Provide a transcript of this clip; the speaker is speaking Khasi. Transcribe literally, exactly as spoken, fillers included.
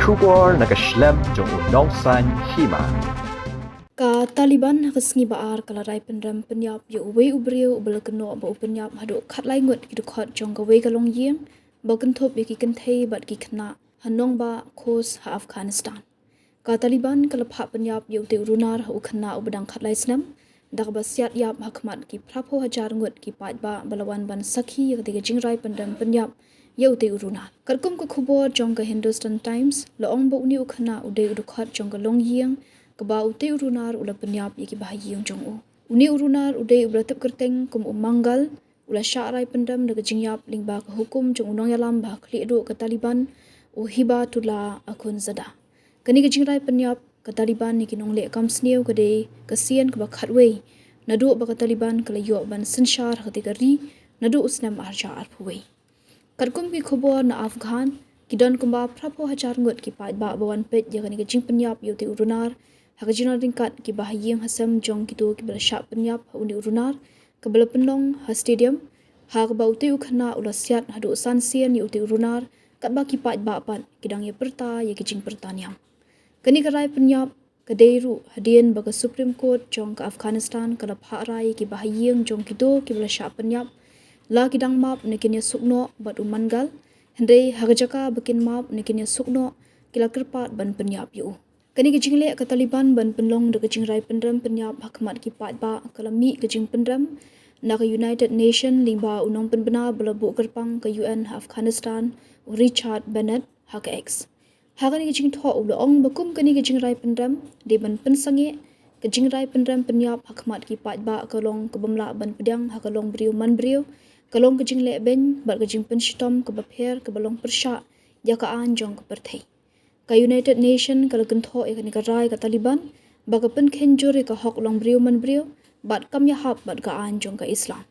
Khubor na ka shlem jong u Nongsaiñ Hima. Ka Taliban ha ka sngi Ba-ar ka la rai pynrem pynïap ïa uwei u briew uba la kynnoh ba u pynïap haduh khatlai ngut ki dkhot jong kawei ka longïing ba kynthup ïa ki kynthei bad ki khynnah ha nongbah Khost ha Afghanistan. Ka Taliban ka la phah pynïap ïa utei u runar ha u khynnah uba dang khatlai snem da kaba siat ïap ha khmat ki phraphew hajar ngut ki paidbah ba la wan ban sakhi ïa katei ka jingrai pynrem pynïap ïa utei u runar. Katkum ka khubor jong ka Hindustan Times, la ong ba une u khynnah u dei u dkhot jong ka longïing kaba utei u runar u la pynïap ïa ki bahaïing jong u. Une u runar u dei uba la tip kyrteng kum u Mangal, u la shah rai pynrem da ka jingïap lyngba ka hukum jong u nongïalam ba ha khlieh duh ka Taliban, u Hibatullah Akhundzada. Kane ka jingrai pynïap ka Taliban ïa ki nongleh kam sniew ka dei ka sien kaba khatwei naduh ba ka Taliban ka la ïoh ban synshar ha katei ka ri naduh u snem ar hajar arphew wei. Katkum ki khubor na Afghan, ki don kumba phraphew hajar ngut ki paidbah ba wan peit ïa kane ka jingpynïap ïa utei u runar ha ka jinglong ryngkat ki bahaïing hasem jong kito kiba la shah pynïap ha une u runar kaba la pynlong ha stadium, ha kaba utei u khynnah u la siat haduh san sien ïa utei u runar, katba ki paidbah pat ki dang ïa pyrta ïa ki jingpyrta niam. Kane ka rai pynïap ka dei ruh hadien ba ka Supreme Court jong ka Afghanistan ka la phah rai ïa ki bahaïing jong kito kiba la shah pynïap, la ki dang map ne kin ïasuk noh bad u Mangal, hynrei ha ka jaka ba kin map ne kin ïasuk noh, ki la kyrpad ban pynïap ïa u. Kane ka jingleh ka Taliban ban pynlong da ka jingrai pynrem pynïap ha khmat ki paidbah ka la mih ka jingpynrem na ka United Nation lyngba u nongpynbna ba la buh kyrpang ka U N ha Afghanistan, u Richard Bennett, ha ka X. Ha kane ka jingthoh u la ong ba kum kane ka jingrai pynrem dei ban pynsangeh ka jingrai pynrem pynïap ha khmat ki paidbah ka long ka bym lah ban pdiang ha ka long briew man briew, ka long ka jingleh beiñ bad ka jingpynshitom kaba pher kaba long pyrshah ïa ka aiñ jong ka pyrthei. Ka United Nation ka la kynthoh ïa kane ka rai ka Taliban ba ka pynkheiñ jur ïa ka hok long briew man briew bad kam ïahap bad ka aiñ jong ka Islam.